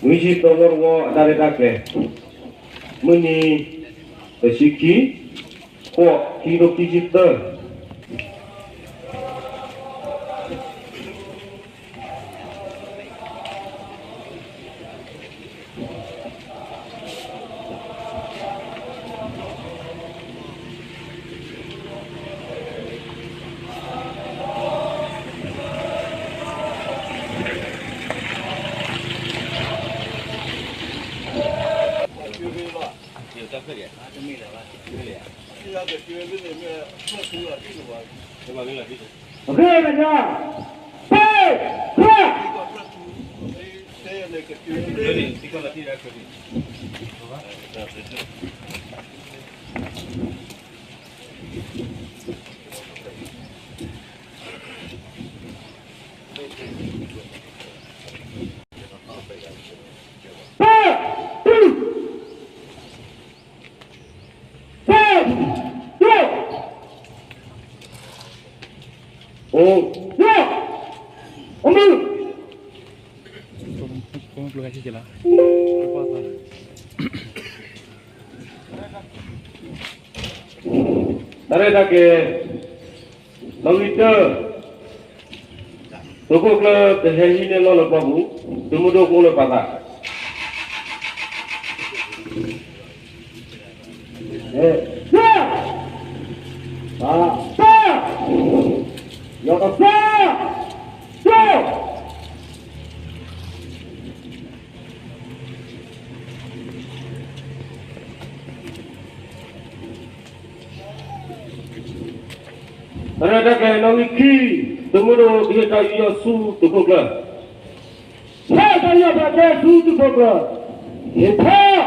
နွံဆံသၢဝီတဝီအတၢ်ရဲၣ်တၢ်ကျဲၤ, မုၢ်နံၤ တဆံခံ ဃိး ခံကထိခံဆံသၢ. တၢ်ရဲၣ်တၢ်ကျဲၤ နီၣ်ဂံၢ်တၢ, သုးခိၣ်ကျၢၢ်တဟဲဟံးန့ၢ်လီၢ်လၢပှၢ်ပူၤ, သုးမုၢ်ဒိၣ်ကအိၣ်လၢပှၢ်သး, ယတသီ တၢ်ရဲၣ်တၢ်ကျဲၤနီၣ်ဂံၢ်ခံ, သုးမုၢ်ဒိၣ်ကဟ့ၣ်တၢ်ယူးယီၣ်ဆူသုးခိၣ်ကျၢၢ်, ဟ့ၣ်တၢ်ယူးယီၣ်ဆူသုးခိၣ်ကျၢၢ်, ဟ့ၣ်ထီၣ်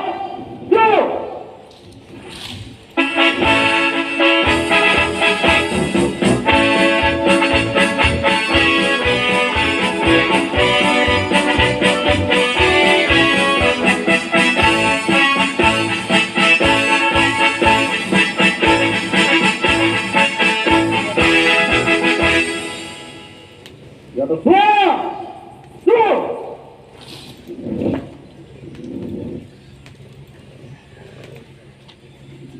ယတသီ တၢ်ရဲ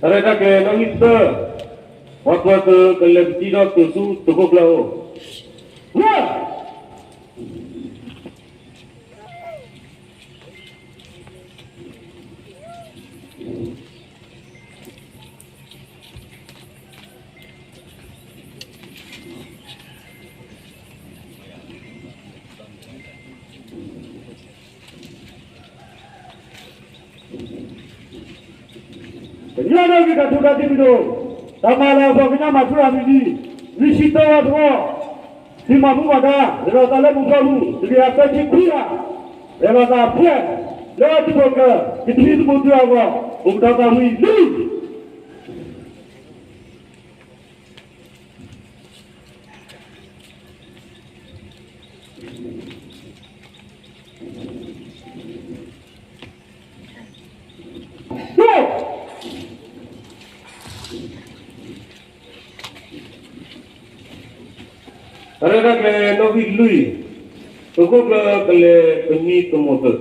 ၣ်တၢ်ကျဲၤနီၣ်ဂံၢ်သၢ, ပှၤကွၢ်သိကလဲၤပတံထီၣ်သုးဆူသုးခိၣ်ကျၢၢ်အအိၣ်, ဝဲ ကညီဒီကလုာ်တၢ်ထူးတၢ်တီၤမုၢ်ဒိၣ်, တၢ်မၤလၤကပီၤကညီမၤထူရၤမုၢ်နံၤ, နွံဆံသၢဝီတဝီ, သုးမီၤမူဘၣ်ဒါ လဲၤလီၤသးလၢမူဖီမူ တကယၤသၢဆံခွံဂၤ, လဲၤလီၤသးဖျဲၣ် လၢသုးခိၣ်ကျၢၢ် ကထံသမူသကိးအဂီၢ် အိၣ်ကတီၤသးဝံၤလံ. တၢ်ရဲၣ်တၢ်ကျဲၤနီၣ်ဂံၢ်လွံၢ်, သုးခိၣ်ကျၢၢ်ကလဲၤပနံၤသမူသကိး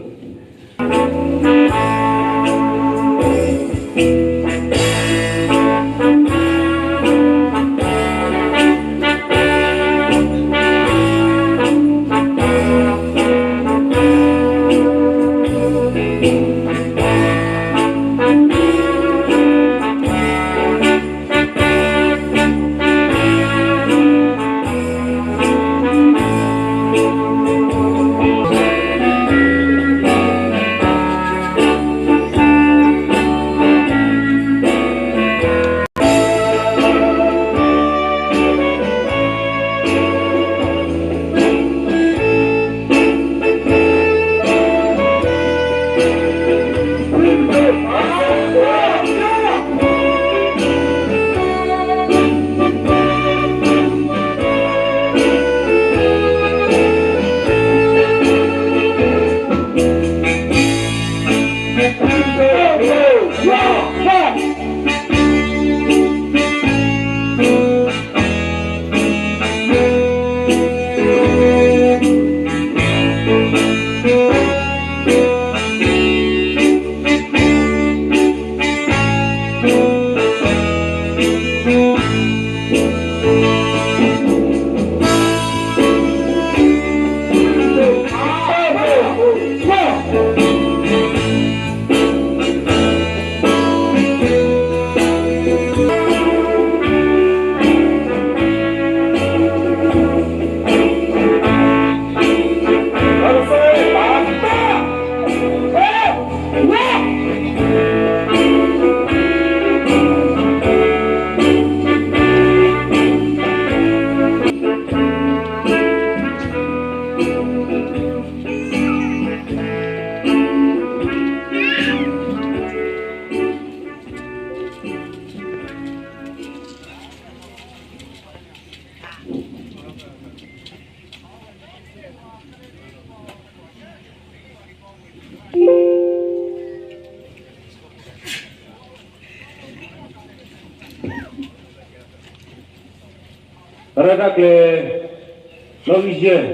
တၢ်ရဲၣ်တၢ်ကျဲၤ နီၣ်ဂံၢ်ယဲၢ်,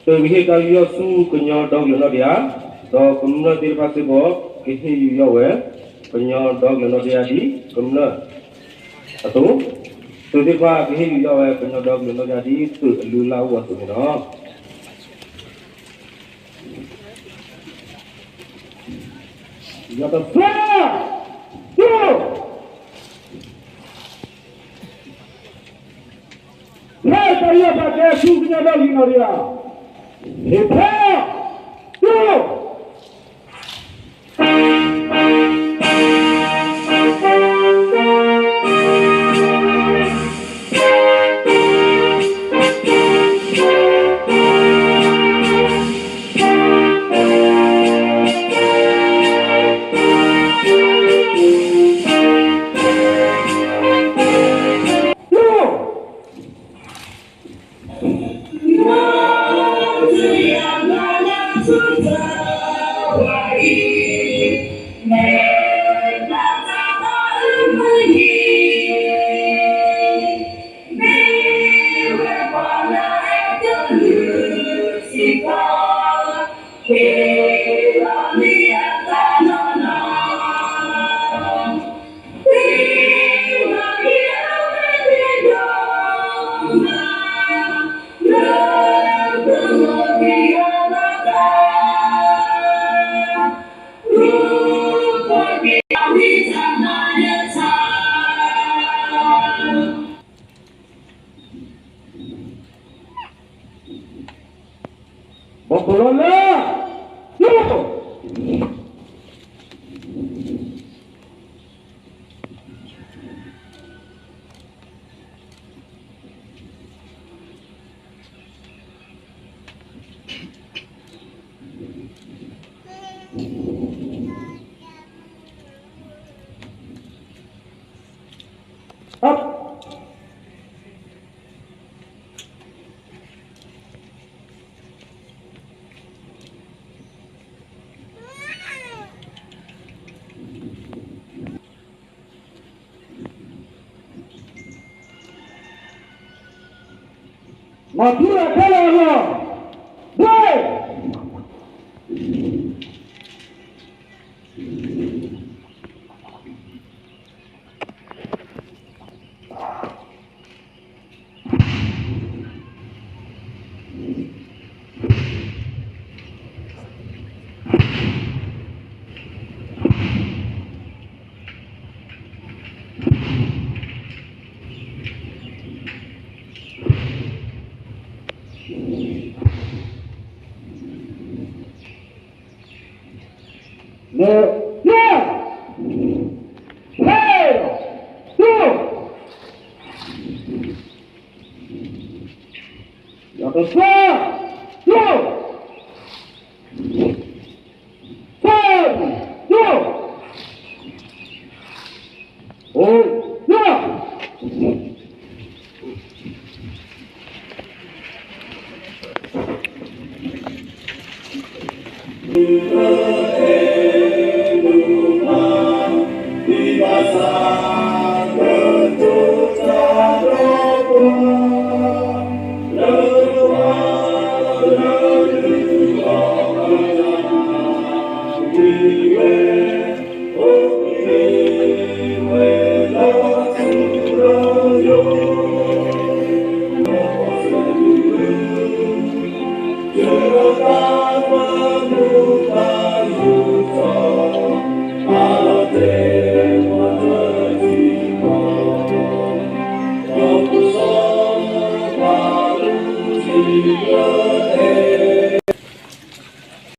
သုးကဟ့ၣ်တၢ်ယူးယီၣ်ဆူကညီဒီကလုာ်နီၢ်တယၢ်, ဒီးကမျၢၢ်သ့ၣ်တဖၣ်စ့ၢ်ကီး ကဟ့ၣ်ယူးယီၣ်ဝဲ ကညီဒီကလုာ်နီၢ်တယၢ်ဒ်ကမျၢၢ်အသိး, သုးသ့ၣ်တဖၣ်ကဟ့ၣ်ယူးယီၣ်ဝဲ ကညီဒီကလုာ်နီၢ်တယၢ်ဒ်သုးအလုၢ်အလၢ်အိၣ်အသိးန့ၣ်လီၤ. ယတဖၣ် ဖဲတၢ်ယီၢ်ပာ်ကဲဆူကညီဒီကလုာ်နီၢ်တယၢ်, ဟ့ၣ်ဖဲ ဘီၣ်ခိၣ်လီၤလၢ မၤထူရၤခဲလၢာ်အဂီၢ်, ဘှဲၣ်.